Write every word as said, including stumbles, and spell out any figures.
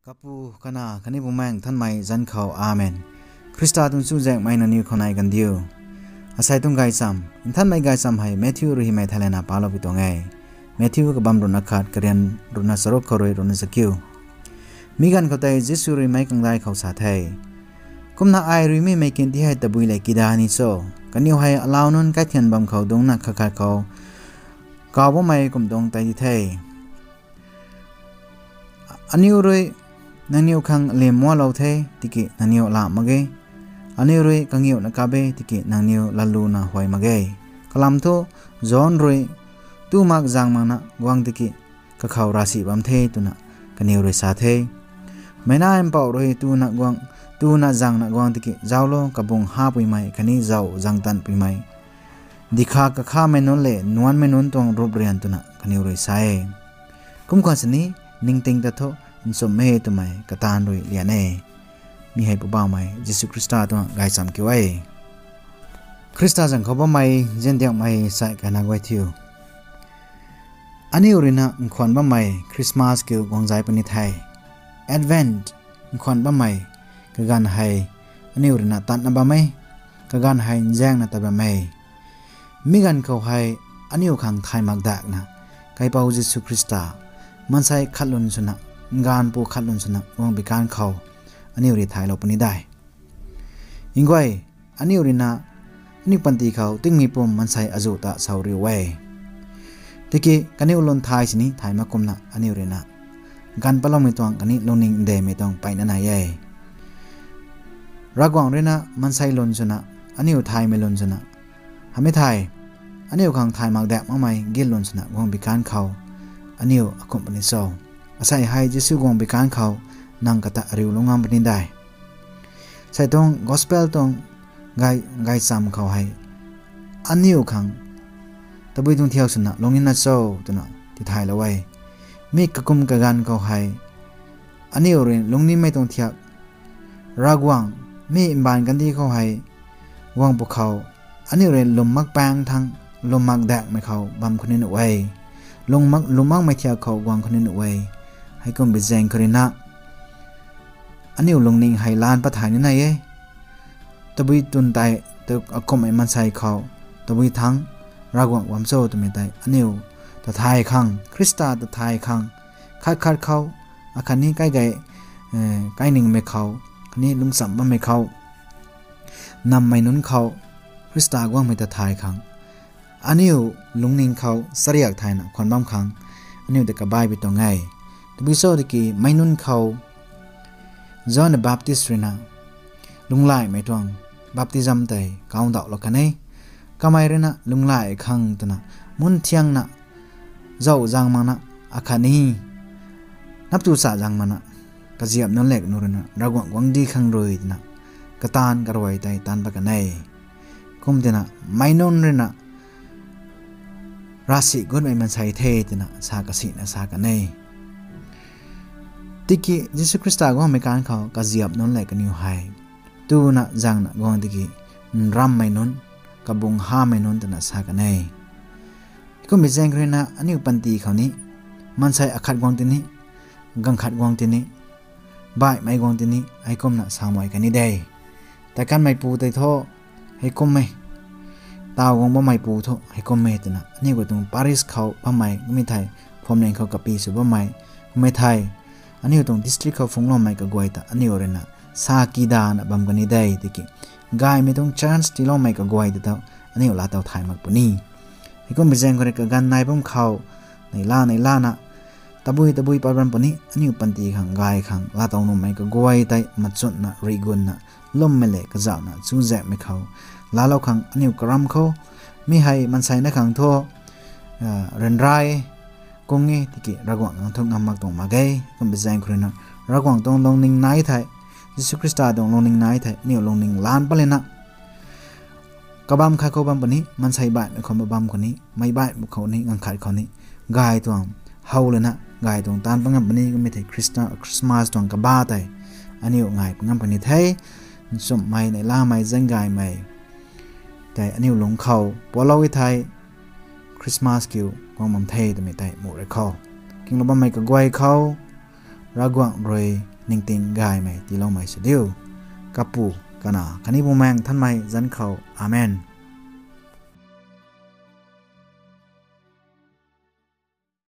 Kapu, Kanac khatni Bumaengh Nthanmei zanc khou, Amen. Khrista tuang chuzaenghmei nangniw khou nai kandiu. Asei tuang gaychamv, nthanmei gaychamv hei Matthew rui hymei thei lana paloupui tuang e. Matthew kabamv ruhna khat, karian ruhna charuk khou rui ruhna chakiu. Mi ganv khou tei Jisu rui meic kangdai khou sa the, Kumna ai rui mi meic kindi hei tabui lev kida ni cho? Kaniw hei alau nunc kaithian bam khou dungcna khat khat khou kaw bammei kum tuang tei di the. Aniw rui nangniw khang lim mualou the, tiki nangniw lam mak ge. Aniw rui kangiuna kap e, tiki nangniw latluna huay mak ge. Kalam thu John rui tu mak zang makna guang tiki kakhou ravsic bam the twna kaniw rui sa the. Meic Nac Mpouh rui tuna guang, tuna zangna guang tiki, Zauclo, kabung hapuimei khatni zauc zangtanpuimei, dikha kakhamei nunc lev nuancmei nunc tuang rup rian, twna kaniw rui sa e. Kum khwan sini ningting ta thu nchumhmei twmei kataanv rui lian e. Mi hei Poubauhmei Jisu Khrista tuang gaychamv kiu e. Khrista zanc khou bammei ziandiakmei sai kana guay thiu, aniu ruina nkhwan bammei Christmas kiu guang zay puni the. Advent nkhwan bammei kaganv hei aniu ruina tatna bam e, kaganv hei nzaengna tat bam e. Mi ganv khou hei aniu khang thay mak dakna, Kaipouc Jisu Khrista maansei khat lun swna, nganvpu khat lun swna guang bi kan khou aniu rui thaylou puni de. Nguay, aniu ruina aniu panty khou tingmei pum maansei azuh ta sau riu e. Tiki kaniw lun thay sini thay mak kumna aniu ruina ganv patloumei tuang khatni lungning ndemei tuang peyna nai e. Ravguangc ruina maansei lun swna, aniu thaymei lun swna, hamei thei, aniu khang thay mak dak makmei gin lun swna guang bi kan khou aniu akumh puni cho? Asei hei Jisu guang bi kan khou nang kata ariulou ngam puni de. Sei tuang gospel tuang gay, gaychamv khou hei aniu khang tabui tuang thiak swna lungning na cho twna tithaylou e. Mi kakum kaganv khou hei aniu rui lungningmei tuang thiak, Ravguangc mi mbaanv kandih khou hei guang pwkhou, aniu rui lwm mak paeng thang, lwm mak dakmei khou bam khou ni nuh e. Lwm mak, lwm makmei thiak khou guang khou ni nuh e. Heikum bi zaeng khou ruina aniu lungning hei laan pat thay ni nai e. Tabui twn tei, ta akumhmei maansei khou tabui thangc Ravguangc bam cho twmei tei aniu ta thay khang, Khrista ta thay khang, khat khat khou, akhatni kai gay, eh, kainingmei khou, khatni lungcham bammei khou, nammei nunc khou, Khrista guangmei ta thay khang, aniu lungning khou chariak thayna khwan bam khang, aniu ta kabaihbi tuang e. Tabui cho tiki meic nunc khou John the Baptist ruina lunglaimei tuang baptism tei kaw ndauhlou kan e. Kamei ruina lunglai khang twna mun thiangna, zauh zang makna, akhatni naptu cha zang makna, kaziap nunc lek nu ruina Ravguangc guangcdic khang rui twna kataanv karuai tei taanv pat kan e. Kum tina meic nunc ruina ravsic gutmei maansei the twna sa kasina sa kan e. Tiki Jisu Khrista guangmei kan khou kaziap nunc lek kaniw hei tuna zangna guang tiki nrammei nunc, kabung hamei nunc twna sa kan e. Heikum bi zaeng khou ruina aniu panty khou ni maansei akhat guang tini, ganv khat guang tini, baihmei guang tini, heikumna samei kan ni de. Tei kanmeipu tei thu heikum e, taw guang bammeipu thu heikum e twna aniu khou tuang parish khou bammei kummei thei, phwamling khou kapi sw bammei kummei thei, aniu tuang district khou phungloumei kaguay ta aniu ruina sa kidana bam kan ni de tiki, gaymei tuang chance tiiloumei kaguay ta tho aniu laatow thay mak puni. Heikum bi zaeng khou rui kaganv nai bam khou, neihla neihlana, tabui tabui pat bam puni, aniu panty khang gay khang laatow nuhmei kaguay tei machunna, rigunna, lwmmei le kazauhna, chuzaenghmei khou laalou khang aniu karam khou, mi hei maansei na khang thu, ah, ryanra e, kung e, tiki Ravguangc nang thu ngam mak tuang mak ge. Kum bi zaeng khou ruina Ravguangc tuang lungning nai thei, Jisu Khrista tuang lungning nai thei aniu lungning laan pat lana, kabam khat khou bam puni, maansei baihmei khou bam khou ni, meic baihmei khou ni, ganv khat khou ni, gay tuang how lana gay tuang taanv pat ngam puni. Kummei thei Khrista, Christmas tuang kaba tei aniu ngai pat ngam puni the. Nchumhmei, neihlamei, zaenggaymei tei aniu lungc khou pualou e thei, Christmas kiu guang bam the twmei tei muh rui khou, kinglou bammei kaguay khou, Ravguangc rui ningting gaymei tiiloumei sw diu. Kapu, Kanac khatni Bumaengh Nthanmei zanc khou. Amen.